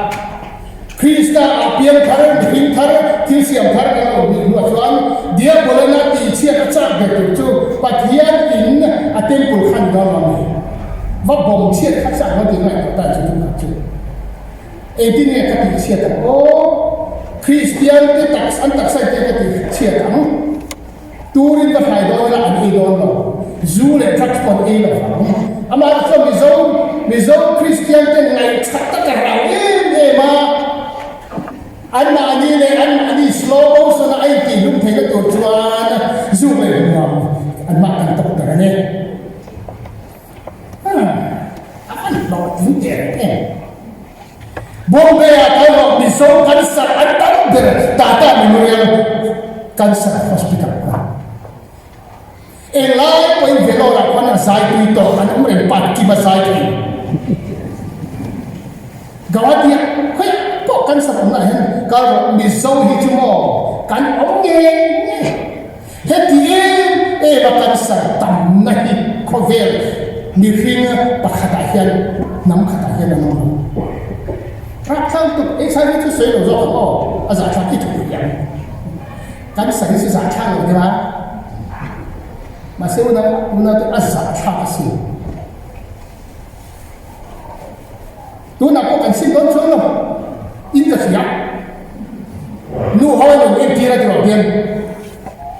Krista ah piang thar, mihring thar, thil siam thar kan lo hnih hnuah chuan Diabolana tihchhiat a chak ber tur chu Pathian in a temple kha ni dawn lo a ni. Va bawm chhiat kha chak dawn tih ngaihtuah tan chu thil khat chu. Engtin nge ka tihchhiat ang aw? Kristian te taksa an taksa in te ka tihchhiat ang? Turin ka hrai dawn ila an ei dawn lo. Zu leh drugs pawh an ei lo vang. Amah chuan Mizo Mizo Kristian ten ngaihchak tak a rau em em a, anmahni leh anmahni slow motion a a intihhlum theihna tur chuan zu leh hmuam anmah kan tawk ber a ni. A van hlawhtling teh reng em. Bombay-ah kal rawh Mizo cancer an tam ber Tata Memorial Cancer Hospital kha. Englai pawhin Vellore-ah khuan a zaipui tawh an awm reng pat kim a zai thei. Gauhati-ah khawiah pawh cancer awmna ah hian kal rawh Mizo hi chu maw kan awm ngei ngei. Heti em em a cancer tamna hi khawvel mihring pakhatah hian hnam khatah hian an awm lo. Rapthlak lutuk HIV chu sawi lo zawk ang aw, a zahthlak i thuk hian cancer hi chu zahthlak lo deuh a, mahse unau unaute a zahthlak asin. Tunah pawh kan sim dawn chuang lo in ka hria. Nu ho an rawn entir a tihloh hian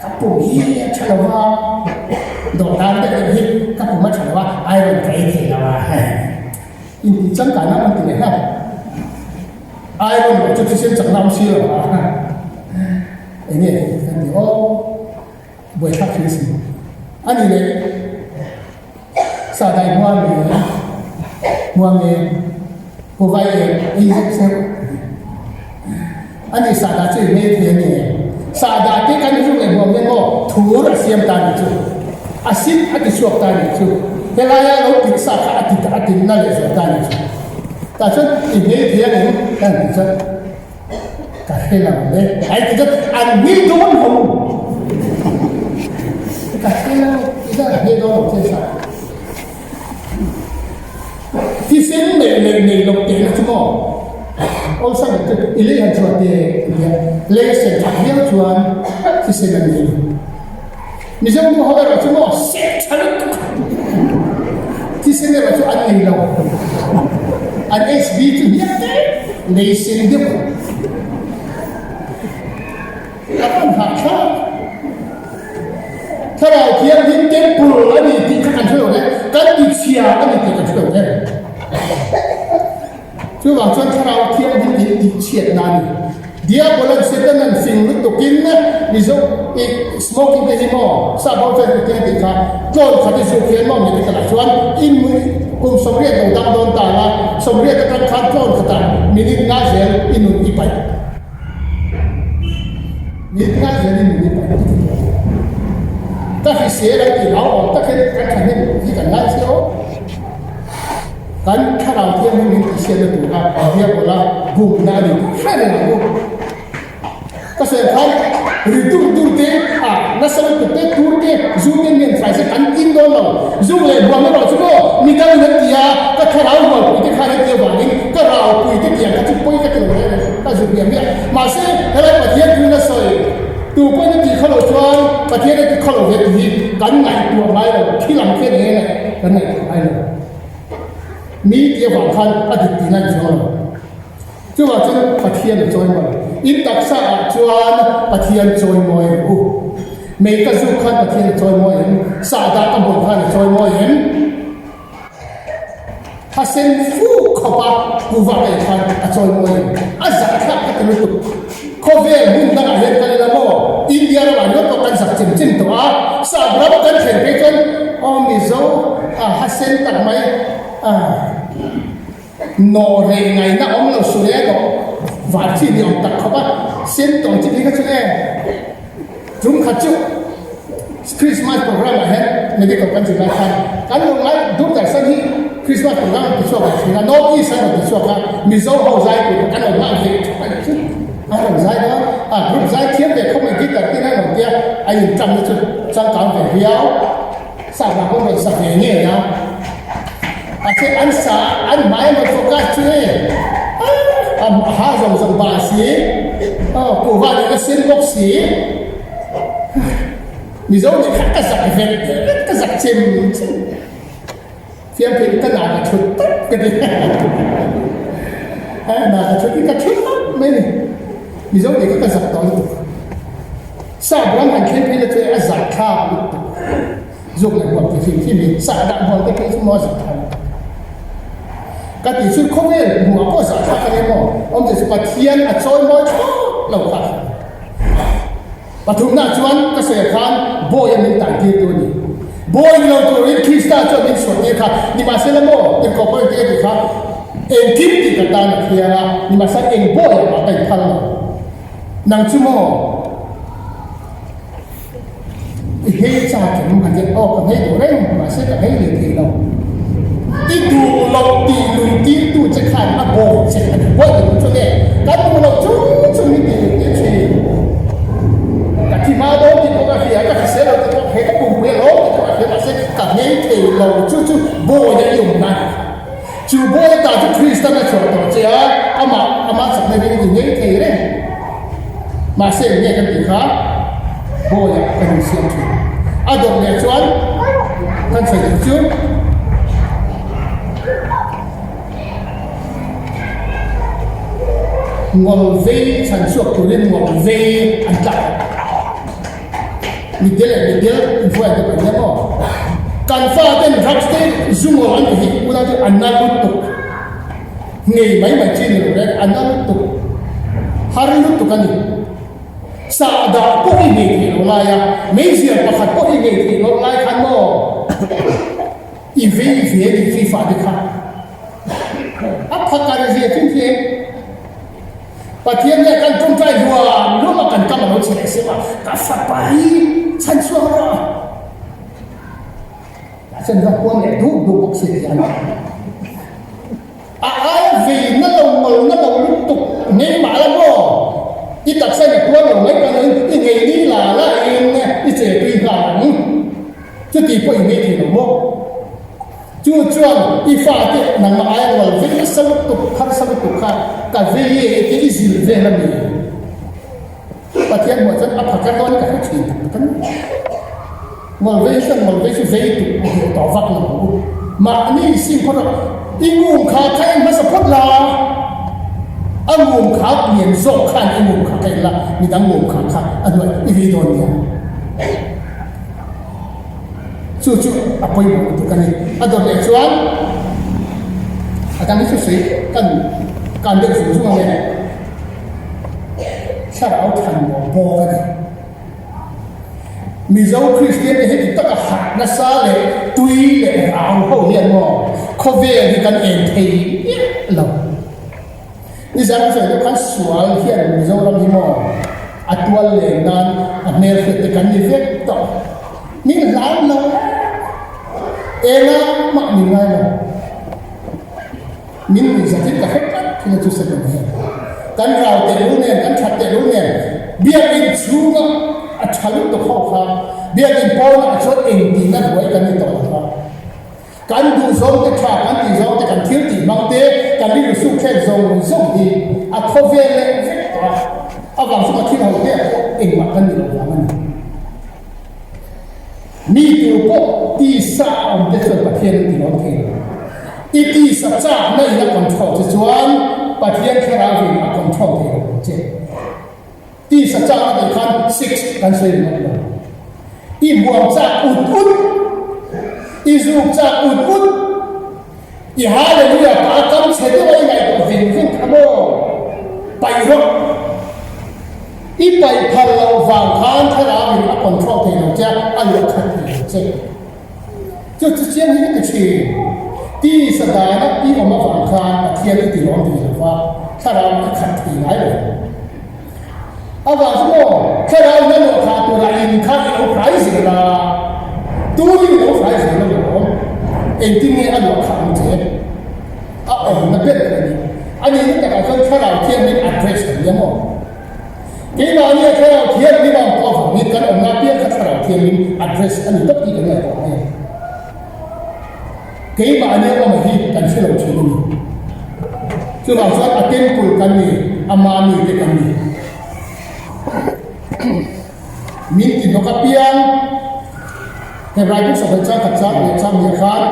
ka pum hi a tha lo va, dawhdan deuh deuh hi ka pum a tha lo va, iron ka ei thei lo a hei. Intih changkan a awm ti leh hlauh. Iron loh chu thisen chakna awm si lo a. Enge kan ti aw. Buaithlak thil si a ni leh Sahdai hmuam e, hmuam e, Huvai e, ei zeuh zeuh a ni. Sahdah chu i hmei thei a ni e. Sahdah te kan zuk leh hmuam hian maw thur a siam ta nih chu, a sin a ti chhuak ta nih chu, helaia lo tit sa kha a ti a ti na leh zawh ta nih chu. Tah chuan i hmei thei a ni kan tih chuan. Ka hre lo le. Ai ti chuan an hni dawn lo. Ka hre lo ti chuan an hni dawn lo che sa. Thisen nei nei nei lo teh na chu maw. Awlsam chu i lei han chhuah te tia lei sen that viau chuan thisen an nei lo. Mizo nu ho erawh chu maw seh tha lutuk thisen erawh chu an nei lo. An HB chu hniam tep lei sen deuh a pan hahthlak. Thlarau Thianghlim temple a ni tih kha kan hre lo hle, kan tichhia a ni tih kan hre lo hle. Chuvang chuan Thlarau Thianghlim in tihchhiatna a ni. Diabolan Setanan fing lutukin Mizo i smoking te hi maw sap ho chuan i tia tih kha tlawn khat i zuk hian maw medical ah chuan in kum 80 lo dam dawn ta la 80 atang khan tlawn khatah minute nga zel i nun i paih minute nga zel i nun i paih ti thei a. Ka hrisel an tih hlau awm tak hian kan thahnem hi kan ngai chiah aw. Kan thlarau thianghlim min tihsiatna tura Diabola bumna a ni tih hre reng ang u. Ka sawi khan ri dur dur te, a nasa lutuk te, tur te, zu te mian thlai se kan tin dawn lo. Zu leh huam erawh chu maw midangin an ti a, ka thlarau hualpui te khan an ti avangin ka raupui te tiang kha chu pawi ka ti lo reng reng, ka zut miah miah. Mahse, helai Pathian thuin a sawi, tu pawhin a tih khaw lo chuan Pathian a ti khaw lo ve tih hi kan ngaihtuah ngai lo, thil ang khian eng nge kan ngaihtuah ngai lo. Mi tih avang khan a dik tihna a ni chuang lo. Chuvang chuan Pathian a chawimawi. In taksa ah chuan Pathian chawimawi rawh u. Mei ka zuk khan Pathian a chawimawi em? Sahdah ka hmuh khan a chawimawi em? A sen fuk khawp a, kuva ka ei khan a chawimawi em? A zahthlak ka ti lutuk. Khawvel hmun dangah hian kan ila maw? India ramah hian pawh kan zak chem chem tawh a, sap ram kan thlen phei chuan aw Mizo a ha. sen tak mai a nawh reh ngaihna awm lo su le dawh var chi ni awm tak khawp a sen tawng chi phei kha chu e tum khat chu Christmas program ah hian medical kan zir lai khan kan lo ngai Doordarshan hi Christmas program an ti chhuak ve thin a North East an rawn ti chhuak a Mizo ho zai tur kan lo nghah ve thap a nih chu an rawn zai dawn a group zai thiam ve khawp mai guitar tin an rawn tia a inṭam na chu changkang ve viau Sa hla pawh rawn sa ve ngei a, a che an sa an hmai an rawn focus chu e a ha zawng zawng bah si aw kuhva nen a sen bawk si Mizo nih kha ka zak vek vek ka zak chem chem fiam phei ka nâk a thut tawp ka ti a nâk a thut hi ka thut tawp mai ni Mizo nih kha ka zak tawh lutuk. Sap ram han thleng phei la chu a zah thlak lutuk. Zuk leh huam ti hrim hrim hi sah dah huam te phei chu maw a zah thlak lutuk. Ka tih chu khawvel hmuh ah pawh zah thlak a ni maw? Awmze chu Pathian a chawi mawi thlawt lo kha. Pathumna chuan ka sawi ah khan bawi a min tan tir tu a ni. Bawi ni lo turin Krista chuan min chhuah tir kha. Nimahsela maw tirhkoh pawh engtin a tih kha engkim tih ka tan a thiang a, nimahsela eng bawi ah mah ka inphal lo. Nang chu maw? I hei cha kem han ti aw ka hei duh reng mahse ka hei leh thei lo. I duh loh tih lui tir tu che khan a bawi che a ni bawi duh chu nge kan duh loh chung chung hi tih lui tir thin. Ka thi hma dawn tih pawh ka hria ka hrisel lo tih pawh ka hria ka pumpui a lawm tih pawh ka hria mahse ka hei thei lo chu chu bawi a i awm nan. Chu bawi ta chu Kristan a chhuah tawh che a, amah amah chakna ring i ngei thei reng. Mahse eng nge kan tih kha bawiah kan insiam thin. A dawt leh chuan kan sawi duh chu ngawlh vei chhan chhuak turin ngawlh vei an tlak. Mitdel leh mitdel inhruai an awm ania maw? Kan faten drugs te zu ngawl an ti hi unau chu an na lutuk ngei mai mai chi ni lo reng a na lutuk har lutuk a ni. Sahdah pawh i ngei theih loh lai a, meizial pakhat pawh i ngei theih loh lai khan maw i vei ve a nih khi fate kha a phakar zia chu thiam. Pathian hian kan tawngtai huam huam a kan kam a lo che leh sep a, ka fapa hi chhan chhuak rawh. Tah chuan va huam leh dup dup bawk si hian a aia vei na lo ngawl na lo lutuk ngei mah la maw i taksa in a tuar lo mai pawh niin i ngei ni la la in i che tui nghal ang chuti pawh i ngei thei lo maw. Chu chuan i fate nangmah aia ngawl vei nasa lutuk, harsa lutuk kha ka vei e i tih i zir vel a ni. Pathian hmuah chuan a phakar dawn ka hre thin tak tak a ni. Ngawl vei chuan ngawl vei chu vei tuk duh tawh vak lo ang u. Mahni sim phawt rawh. I ngum kha kha en hmasa phawt la, a ngum kha lian zawk khan i ngum kha kha en la, midang ngum kha kha a hnuai i vei dawn nia. Chu chu a pawimawh lutuk a ni. A dawt leh chuan a dang hi chu sawi kan kan deuh zung zung ang e. Thlarau than maw bawk a ni. Mizo Kristian te heti taka harh nasa leh tui leh rau ho hian maw khawvel hi kan en thei miah lo. Nizan ka sawi deuh khan sual hian Mizoram hi maw a tual len nan a hmelhriat te kan ni vek tawh. Min hlau lo engah mah min ngai lo. Min nuih zat hi ka hre tlat thil a chu Satan hian kan rau tehlul nen kan that tehlul nen biakinn chhunga a tha lutuk ho kha biakinn pawnah chuan engtin a buai kan ni tawh lo va. Kan duh zawng te tha kan tih zawng te kan thil tih hmang te kan rilru suk thlek zawng zawng hi a khawvel leh vek tawh a, a vang chunga thil ho te ah pawh engmah kan ni lo vang a ni. Mi tur pawh tisa a awm te chuan Pathian an ti lawm thei lo. I tisa chakna in a control che chuan Pathian thlarau in a control thei lo ang che. Tisa chak a tih khan sex kan sawi ringawt lo. I huam chak ut ut, i zuk chak ut ut, i hallelujah pah a kam chhe deuh a i ngaihtuah veng veng kha maw? Paih rawh. I paih phal loh vang khan thlarau in a control thei lo che a, a luah khat thei lo che. Chu chu chiang hi ka ti thin. Tisa dana i awm avang khan Pathian i ti lawm thei lo va, thlarau i khat thei ngai lo. Avang chu maw, thlarau na luah khah turah in kha i lo hrai zel a, turin i lo hrai zel alawm. Engtin nge a luah khah ang che? A awmna ber kha ni. A nihna takah chuan thlarau thianghlim address kan nia maw? Keimahni a thlarau thianghlim a awm tawh avangin kan awmna apiang kha thlarau thianghlim address a ni tawp tih kan ngaihtuah ang em? Keimahni a awm hi kan hre lo thin a ni. Chuvang chuan a temple kan ni, ama mite kan ni. Min ti hnawk apiang Hebrai bu sawhhel chang khat chang leh chang hnih khan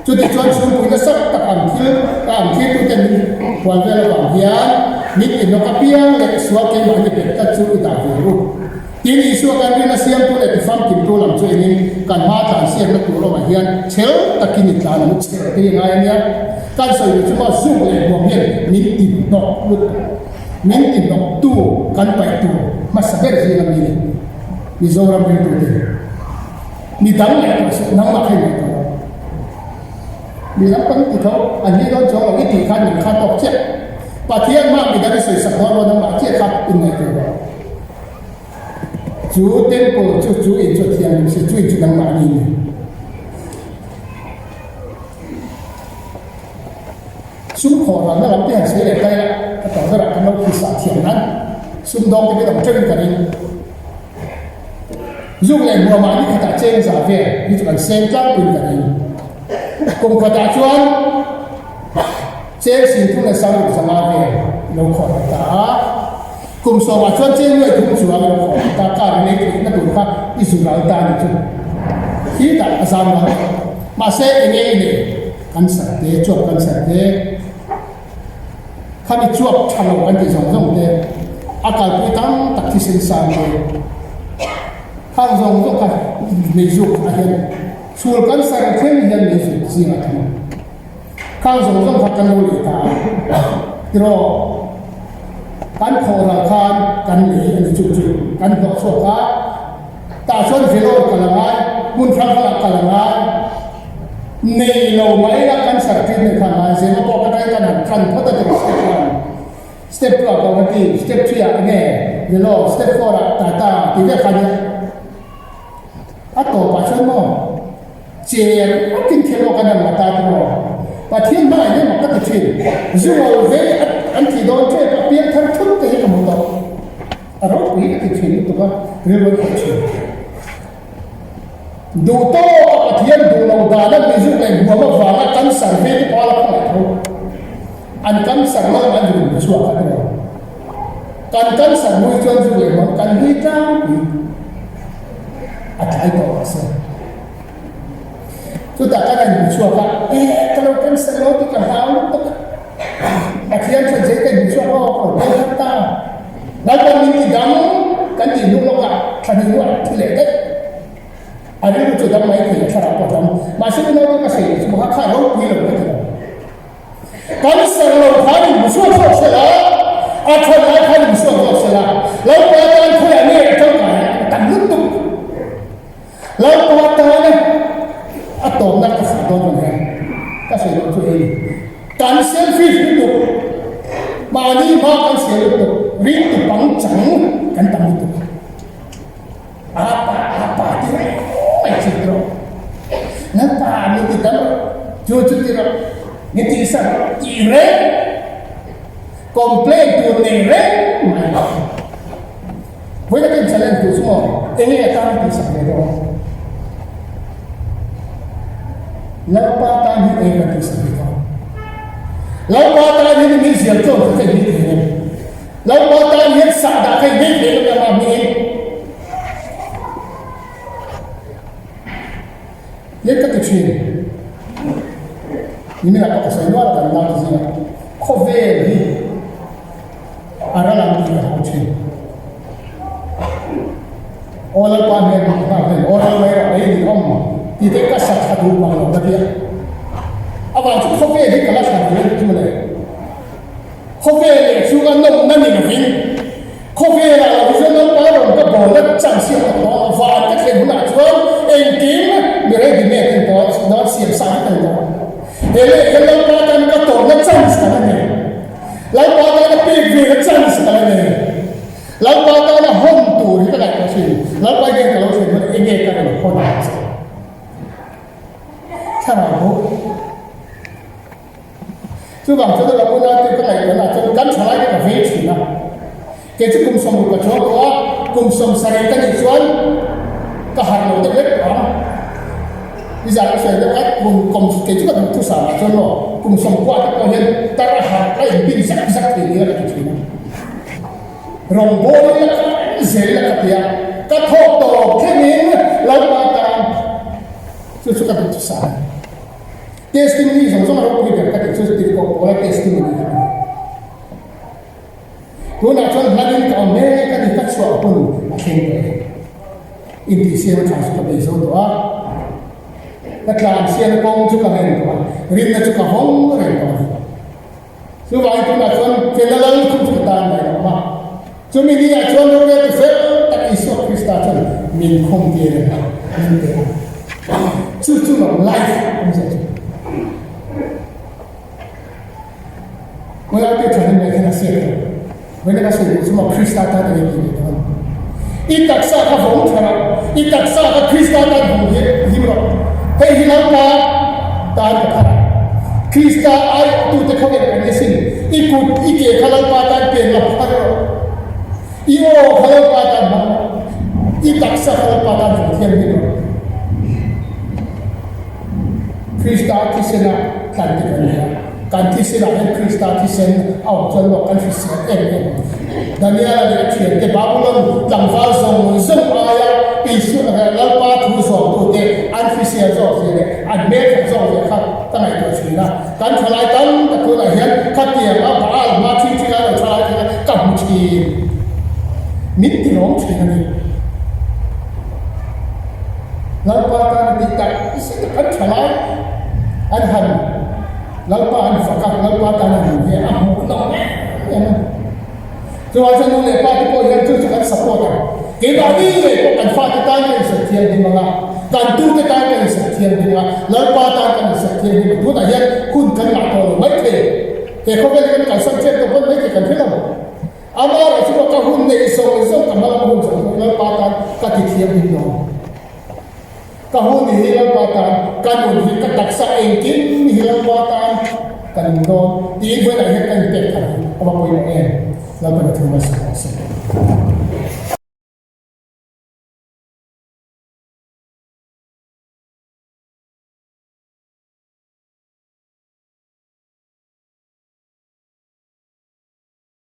chuti chuan chhungpui nasa tak ang thil ka ang thirtute min hual vel avang hian min ti hnawk apiang leh sual keimahni bet tlat chu i dah ve ru. Tin, Isua kan rinna siamtu leh tifamkimtu lam chu engin kan hma tlan siakna tur awmah hian chhel takin i tlan ang u, chhel te hi ngai a nia. Kan sawi duh chu maw zuk leh hmuam hian min ti hnawk lutuk, min ti hnawktu kan paih tur hmasa ber zing a mi ni. Mizoram ringtute mi dang ngaihtuah suh, nangmah kha i ngaihtuah lo. Mi dang kan ti tho, an hi dawn chuang lo i tih khan nang kha tawk chiah. Pathian hma mi dang i sawisak dawn lo nangmah chiah kha inngaihtuah rawh. Chu temple chu chu in chu a thianghlim si, chu in chu nangmahni a ni. Sum khawh ralna lam te han sawi leh ta ila, ka tawh berah kan lo phisah thiam nan sumdawng te min awm teuhin ka ring. Zuk leh hmuamah ni khatah cheng zah vel hi chu kan seng tlangpuiin ka ring. Kum khatah chuan cheng singthum leh sangruk zanga vel i lo khawh leh ta a. Kum sawmah chuan cheng nuai thum chuang i lo khawh leh ta a, car i lei theihna tur kha i zu ral ta a ni chu. Khi tah a zam ral tawh. Mahse enge i neih? Cancer te, chuap cancer te, khami chuap tha lo kan tih zawng zawng te, a kalpui tam tak thisen sang te, khang zawng zawng kha meizuk ah hian chhul cancer thleng hian meizuk zingah thung. Khang zawng zawng kha kan lo leh ta a, tiraw kan khawh ral khan kan lei a ni chu chu kan hnawh chhuak a, tah chuan Vellore kal a ngai, hmun hrang hrangah kal a ngai, nei lo mai la cancer treatment kha a ngai, Zema pawh ka tangin kan han tan phawt a tiraw step one, step two ah Guwahati, step three ah enge Vellore, step four ah Tata tih vek kha nia. A tawpah chuan maw cher akin thil awk an han la ta tiraw? Pathian hmaiah hian mak ka ti thin. Zual ve an tih dawn tep a piang thar thut te hi ka hmu tawh. A ropui ka ti thin lutuk a, rilru an khawih thin. Duh tawk a Pathian duh loh dana mizuk leh hmuam avanga cancer ve te pawh a la khawngaih tho. An cancer lo an rilru chhuak kha tiraw? Kan cancer hlui chuan zu leh hmang kan hlui tlangpui a tlai tawh rawh se. Chutah kan han hmu chhuak a, e ka lo cancer lo tih ka hlau lutuk a. Pathian chuan zei ka hmu chhuak aw ka lo kal khat ta. Lalpan min ti dang kan tih hnu lawkah thla hnih hnuah thi leh daih. A rilru chu dam mai thei a thlarau pawh a dam. Mahse unaute ka sawi leh chu kha kha ropui lo ka ti lo. Cancer lo khan in hmu chhuak zawk se la, a thawn lai khan in hmu chhuak zawk se la, Lalpa tan khawiah nge a tangkai a tam lutuk. Lalpa tana a tawpna ka fah dawn ang hian ka sawi loh chu hei ni. Kan selfish lutuk, mahni hma kan sial lutuk, ringtu pangchang kan tam lutuk. Apa apa ti reng mai chi ti rawh. Lalpa min ti dam rawh, chu chu ti rawh, min ti sak rawh ti reng. Complain tur nei reng mai. Vawi takin challenge duh chu maw enge atan ti sak ve dawn. Lalpa tan hi eng ka ti sak ve dawn. Lalpa tan hian min zial chawn chu ka inhmih thei em. Lalpa tan hian sahdah kha i nei thei lo emaw hmingin hian ka ti thin. Niminah pawh ka sawi nual a kan naute zingah khawvel hi a ral ang tih ka hau thin. Aw Lalpa hmel hmuh nghal hmel aw ral mai rawh ei ni awm tih te ka sa tha duh mang lo ka tia. Avang chu khawvel hi ka la thlan ve chu le. Khawvel leh chhunga nawmna ni lovin, khawvelah lo chuan Lalpa rawn ka bawlna chance hi a awm tawh a, van ka thlen hunah chuan engkim mi ready made. chance ka la nei. Lalpa tana hawn tur hi ka ngaihtuah thin. Lalpa hian ka lo thlen hunah enge ka rawn hawn ang che? Thlarau bo. Chuvang chuan a lo unau te ka ngaihtuahna chuan kan thalai te ka vei thin a. Kei chu kum 60 ka chuang tawh a, kum 70 ka nih chuan ka harh lo deuh vek tawh ang. Nizan ka sawi deuh kha kum kum kei chu ka duh thusam ah chuan maw kum 90 te pawh hian tar a harh a inbin zak zak thei nia ka ti thin a. Rawngbawlin la kal zel la ka ti a, ka thawk tawp thlengin Lalpa tan chu chu ka duh thusam a ni. Testimony zawng zawng a ropui ber ka tih chu tirhkoh pawla testimony kha a ni. Tunah chuan hlanin ka awm mek a ni, ka chhuah hun a thleng tawh e. Intihsiam a tha chu ka bei zo tawh a, ka tlanchhiatna kawng chu ka reng tawh a, rinna chu ka hawng reng tawh a ni. Chuvangin tunah chuan Fela Lal khum chu ka tan mai lo awm a. Chumi ni ah chuan roreltu fel tak Isua Krista chuan min khum tir reng a, min pe a. Chu chu lo life awmzia chu. Kawia te tha hnem leh hian a siak tawh. Vawiin ka sawi duh chu maw Krista tan a ni tih leh dawn. I taksa kha vawng tha rawh, i taksa kha Krista tan vawng him rawh. Hei hi Lalpa tan ka phar a. Krista aiawhtute khawvel kan ni asin. I kut, i ke kha Lalpa tan pen la phar rawh. I aw kha Lalpa tan hmang rawh. I taksa kha Lalpa tan vawng thiam him rawh. Krista thisena tlan te kan ni a, kan thisenah hian Krista thisen a awm chuan maw kan hrisel em em ang. Daniela leh a thiante Babulon tlangval zawng zawng aia Isua leh Lalpa thu zawmtute an hrisel zawk zia leh an hmelthat zawk zia kha ka ngaihtuah thin a. Kan thalai tam tak tunah hian khatiang a Baal hma thi thi lai lo thalai te kha ka hmu thin. Min ti lawm thin a ni. Lalpa tan a tih tak zet a kan tha lai an han Lalpa an fak a, Lalpa tan a nun hi a hmuh nawm em em a ni. Chuvang chuan nu leh pa te pawh hian chu chu kan support a, keimahni ngei pawh kan fate tan kan insawi thianghlim ang a, kan tute tan kan insawi thianghlim ang a, Lalpa tan kan insawi thianghlim ang. Tunah hian hun kan ngah tawh lo maithei, he khawvel hi kan kalsan ṭep tawh pawn maithei kan hre lo. Amaherawh chu ka hun neih zawng zawng ka hmalam hun zawng zawng Lalpa tan ka ti thiam hlim lo. Ka hun hi Lalpa tan, ka nun hi, ka taksa engkim hi Lalpa tan ka nung dawn tiin vawiinah hian ka inpek thar hi a va pawimawh em? Lalpa na thu hmasa rawh se.